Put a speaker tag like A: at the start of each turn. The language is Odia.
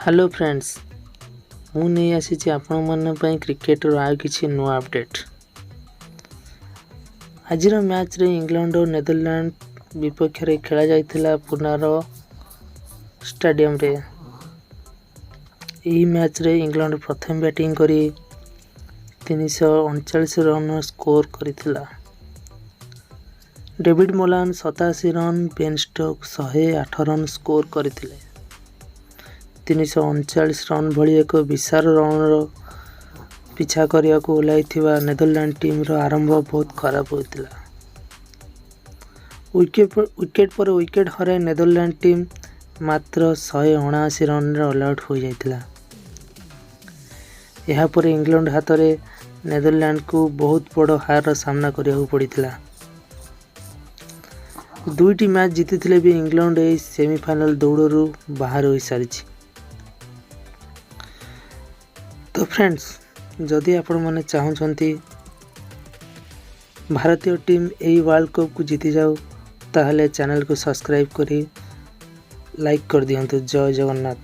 A: ହ୍ୟାଲୋ ଫ୍ରେଣ୍ଡସ୍, ମୁଁ ନେଇ ଆସିଛି ଆପଣମାନଙ୍କ ପାଇଁ କ୍ରିକେଟର ଆଉ କିଛି ନୂଆ ଅପଡ଼େଟ୍। ଆଜିର ମ୍ୟାଚ୍ରେ ଇଂଲଣ୍ଡ ଓ ନେଦରଲ୍ୟାଣ୍ଡ ବିପକ୍ଷରେ ଖେଳାଯାଇଥିଲା ପୁନାର ଷ୍ଟାଡ଼ିୟମରେ। ଏହି ମ୍ୟାଚ୍ରେ ଇଂଲଣ୍ଡ ପ୍ରଥମେ ବ୍ୟାଟିଂ କରି 339 ରନ୍ର ସ୍କୋର କରିଥିଲା। David Malan 87 run, Ben stroke 108 run score କରିଥିଲେ। 339 ରନ୍ ଭଳି ଏକ ବିଶାଳ ରନ୍ର ପିଛା କରିବାକୁ ଓହ୍ଲାଇଥିବା ନେଦରଲ୍ୟାଣ୍ଡ ଟିମ୍ର ଆରମ୍ଭ ବହୁତ ଖରାପ ହୋଇଥିଲା। ୱିକେଟ୍ ପରେ ୱିକେଟ୍ ହରାଇ ନେଦରଲ୍ୟାଣ୍ଡ ଟିମ୍ ମାତ୍ର 179 ରନ୍ରେ ଅଲ୍ ଆଉଟ୍ ହୋଇଯାଇଥିଲା। ଏହାପରେ ଇଂଲଣ୍ଡ ହାତରେ ନେଦରଲ୍ୟାଣ୍ଡକୁ ବହୁତ ବଡ଼ ହାରର ସାମ୍ନା କରିବାକୁ ପଡ଼ିଥିଲା। ଦୁଇଟି ମ୍ୟାଚ୍ ଜିତିଥିଲେ ବି ଇଂଲଣ୍ଡ ଏହି ସେମିଫାଇନାଲ ଦୌଡ଼ରୁ ବାହାର ହୋଇସାରିଛି। ତ ଫ୍ରେଣ୍ଡସ୍, ଯଦି ଆପଣମାନେ ଚାହୁଁଛନ୍ତି ଭାରତୀୟ ଟିମ୍ ଏହି ୱାର୍ଲଡ଼ କପ୍କୁ ଜିତିଯାଉ, ତାହେଲେ ଚ୍ୟାନେଲକୁ ସବସ୍କ୍ରାଇବ୍ କରି ଲାଇକ୍ କରିଦିଅନ୍ତୁ। ଜୟ ଜଗନ୍ନାଥ।